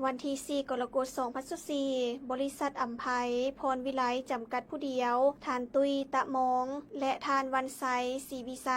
ວັນທີສີ່ ກໍລະກົດ ສອງພັນຊາວສີ່ ບໍລິສັດ ອຳໄພ ພອນວິໄລ ຈຳກັດຜູ້ດຽວ, ທ່ານ ຕຸ້ຍ ຕະມອງ ແລະ ທ່ານ ວັນໄຊ ສີວິໄຊ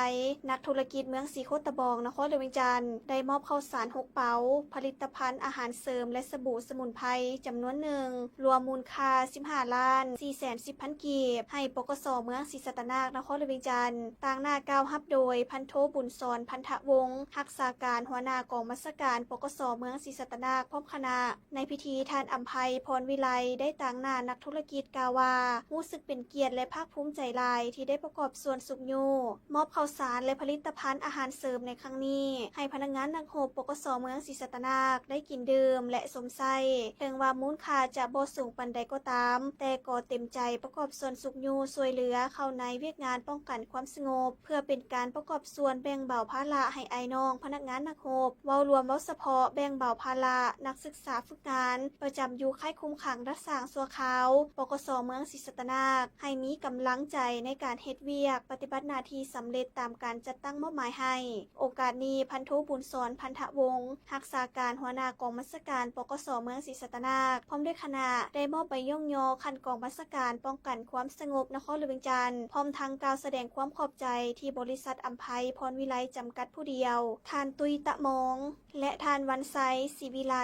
ນັກທຸລະກິດເມືອງສີໂຄດຕະບອງ ນະຄອນຫຼວງວຽງຈັນ ໄດ້ມອບເຂົ້າສານຫົກເປົາ, ຜະລິດຕະພັນອາຫານເສີມ ແລະ ສະບູສະໝຸນໄພ ຈຳນວນໜຶ່ງ ລວມມູນຄ່າ ສິບຫ້າລ້ານສີ່ແສນສິບພັນກີບ ໃຫ້ ປກສ ເມືອງສີສັດຕະນາກ ນະຄອນຫຼວງວຽງຈັນ, ຕາງໜ້າກ່າວຮັບໂດຍ ພັນໂທ ບຸນສອນ ພັນທະວົງ ຮັກສາການຫົວໜ້າກອງບັນຊາການ ປກສ ເມືອງສີສັດຕະນາກ ພ້ອມຄະນະ. ໃນພິທີ ທ່ານ ອຳໄພ ພອນວິໄລ ໄດ້ຕາງໜ້ານັກທຸລະກິດກ່າວວ່າ ຮູ້ສຶກເປັນກຽດ ແລະ ພາກພູມໃຈຫຼາຍທີ່ໄດ້ປະກອບສ່ວນຊຸກຍູ້ ມອບເຂົ້າສານ ແລະ ຜະລິດຕະພັນອາຫານເສີມໃນຄັ້ງນີ້ ໃຫ້ພະນັກງານນັກຮົບ ປກສ ເມືອງສີສັດຕະນາກ ໄດ້ກິນດື່ມ ແລະ ຊົມໃຊ້. ເຖິງວ່າມູນຄ່າຈະບໍ່ສູງປານໃດກໍຕາມ, ແຕ່ກໍເຕັມໃຈປະກອບສ່ວນຊຸກຍູ້ຊ່ວຍເຫຼືອເຂົ້າໃນວຽກງານປ້ອງກັນຄວາມສະຫງົບ ເພື່ອເປັນການປະກອບສ່ວນແບ່ງເບົາພາລະໃຫ້ອ້າຍນ້ອງພະນັກງານນັກຮົບ. ເວົ້າລວມເວົ້າສະເພາະ ແບ່ງເບົາພາລະນັກສຶກສາຝຶກງານປະຈຳຢູ່ຄ້າຍຄຸມຂັງດັດສ້າງຊົ່ວຄາວ ປກສ ເມືອງສີສັດຕະນາກ ໃຫ້ມີກຳລັງໃຈໃນການເຮັດວຽກປະຕິບັດໜ້າທີ່ສຳເລັດຕາມການຈັດຕັ້ງມອບໝາຍໃຫ້. ໂອກາດນີ້ ພັນໂທ ບຸນສອນ ພັນທະວົງ ຮັກສາການຫົວໜ້າກອງບັນຊາການ ປກສ ເມືອງສີສັດຕະນາກ ພ້ອມດ້ວຍຄະນະ ໄດ້ມອບໃບຍ້ອງຍໍຂັ້ນກອງບັນຊາການປ້ອງກັນຄວາມສະຫງົບນະຄອນຫຼວງວຽງຈັນ, ພ້ອມທັງກ່າວສະແດງຄວາມຂອບໃຈທີ່ບໍລິສັດ ອຳໄພ ພອນວິໄລ ຈຳກັດຜູ້ດຽວ, ທ່ານ ຕຸ້ຍ ຕະມອງ ແລະ ທ່ານ ວັນໄຊ ສີວິໄລ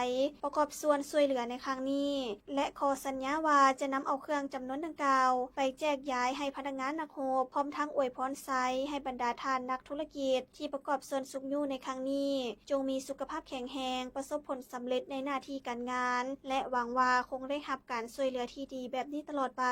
ປະກອບສ່ວນຊ່ວຍເຫຼືອໃນຄັ້ງນີ້ ແລະ ຂໍສັນຍາວ່າຈະນຳເອົາເຄື່ອງຈຳນວນດັ່ງກ່າວໄປແຈກຢາຍໃຫ້ພະນັກງານນັກຮົບ, ພ້ອມທັງອວຍພອນໄຊໃຫ້ບັນດາທ່ານນັກທຸລະກິດທີ່ປະກອບສ່ວນຊຸກຍູ້ໃນຄັ້ງນີ້ ຈົ່ງມີສຸຂະພາບແຂງແຮງ, ປະສົບຜົນສຳເລັດໃນໜ້າທີ່ການງານ ແລະ ຫວັງວ່າຄົງໄດ້ຮັບການຊ່ວຍເຫຼືອທີ່ດີແບບນີ້ຕະຫຼອດໄປ.